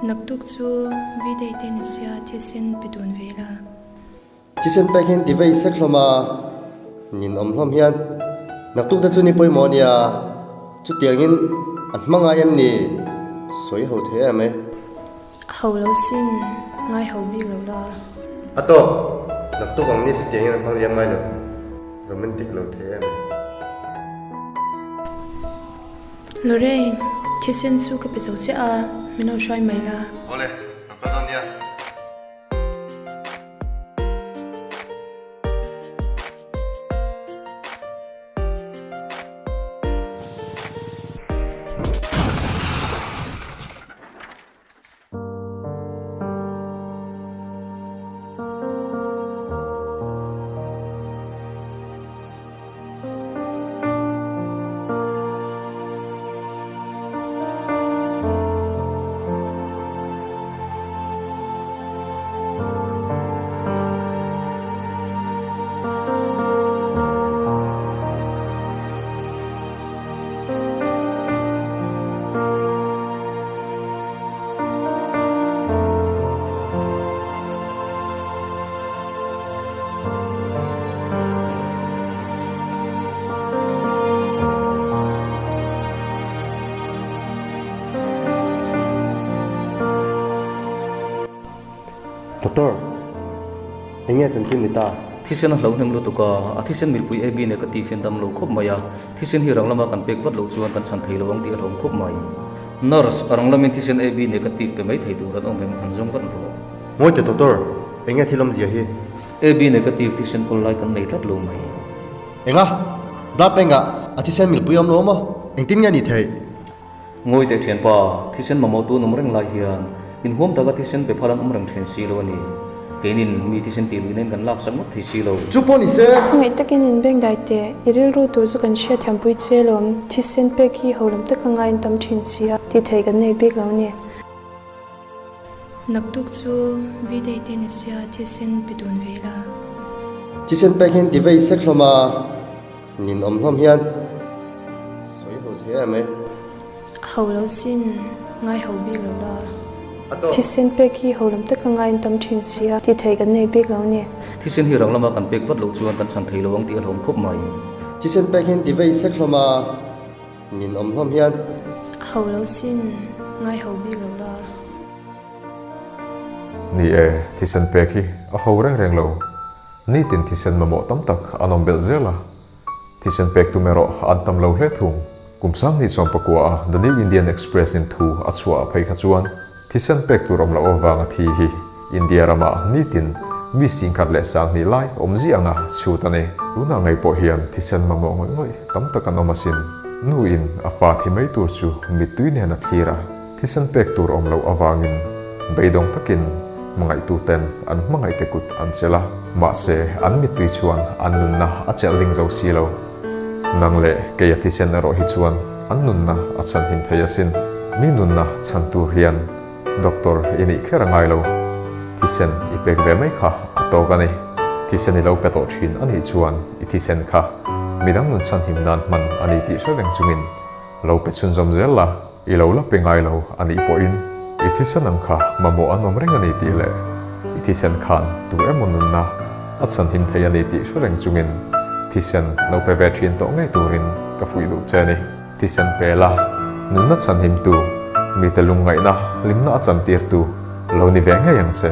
Naktuk chu V-day te ni sia thisen pe dun ve la. Thisen pek hian ti vei sek hlawm a, nin awm hlawm hian naktuk te chu ni pawimawh a nia, chutiangin an hma ngai em ni? Sawi ho thei em e. A ho lo sin, ngai ho bik lo la. A tawk, naktuk ang ni chutiangin an hmang liam ngai lo, romantic lo thei em e. Lorraine, thisen chu ka pe zo chiah a, min lo hruai mai la. Awle, rawn kal dawn nia. Doctor, eng nge chanchin ni ta? Thisen a hlo hnem lutuk a, a thisen milpui AB negative hian dam lo khawp mai a, thisen hi rang lama kan pek vat loh chuan kan chhan thei lo ang tih a hlawm khawp mai. Nurse, a rang lamin thisen AB negative pe mai thei tur an awm em han zawng vat rawh. Mawi teh Doctor, eng nge thil awmzia hi? AB negative thisen kawl lai kan nei tlat lo mai. Enga? Blood bank ah a thisen milpui awm lo maw? Engtin nge a nih theih? Ngawi teh thianpa, thisen mamawh tu an awm reng lai hian inhuam taka thisen pe phal an awm reng thin si lo a ni. Keinin mi thisen tih luihna in kan laksak ngawt thei si lo. Chu pawh ni se. Khawngaih takin in bank dai teh, i rilru tur chu kan hriatthiampui che lawm, thisen pek hi ho lam taka ngaiin tam thin si a, tih theih kan nei bik lo ni. Naktuk chu V-day te ni sia thisen pe dun ve la. Thisen pek hian ti vei sek hlawm a, nin awm hlawm hian sawi ho thei em e. A ho lo sin, ngai ho bik lo la. Thisen pek hi ho lam taka ngaiin tam thin sia, tih theih kan nei bik lo ni. Thisen hi rang lama kan pek vat loh chuan kan chhan thei lo ang tih a hlawm khawp mai. Thisen pek hian ti vei sek hlawm a, Nin awm hlawm hian. A ho lo sin, ngai ho bik lo la. Ni e, thisen pek hi a ho reng reng lo. Nitin thisen mamawh tam tak an awm belh zel a. Thisen pek tum erawh an tam lo hle thung. Kum 2019 a The New Indian Express in thu a chhuah a phei kha chuan thisen pek tur awm loh avanga thi hi India ramah nitin mi 10,200 lai awm ziah anga chhut a ni. Tunah ngei pawh hian thisen mamawh ngawih ngawih tam tak an awm asin. Nuin a fa thi mai tur chu mittui nen a thlir a, thisen pek tur awm loh avangin beidawng takin hmangaihtuten an hmangaihte kut an chelh a, mahse an mittui chuan an nunna a chelh ding zo si lo. Nang leh kei a thisen erawh hi chuan an nunna a chhanhim thei asin. Mi nunna chhan tur hian Doctor i nih kher a ngai lo. Thisen i pek ve mai kha a tawk a ni. Thisen i lo pe tawh thin a nih chuan i thisen kha midang nun chhanhim nan hman a ni tih hre reng chungin lo pe chhunzawm zel la, i lo la pe ngai lo a nih pawhin i thisen ang kha mamawh an awm reng a ni tih leh i thisen khan tu emaw nunna a chhanhim thei a ni tih hre reng chungin thisen lo pe ve thin tawh ngei turin ka fuih duh che a ni. Thisen pela nunna chhanhimtu, mite lungngaihna hlimna a chantirtu lo ni ve ngei ang che.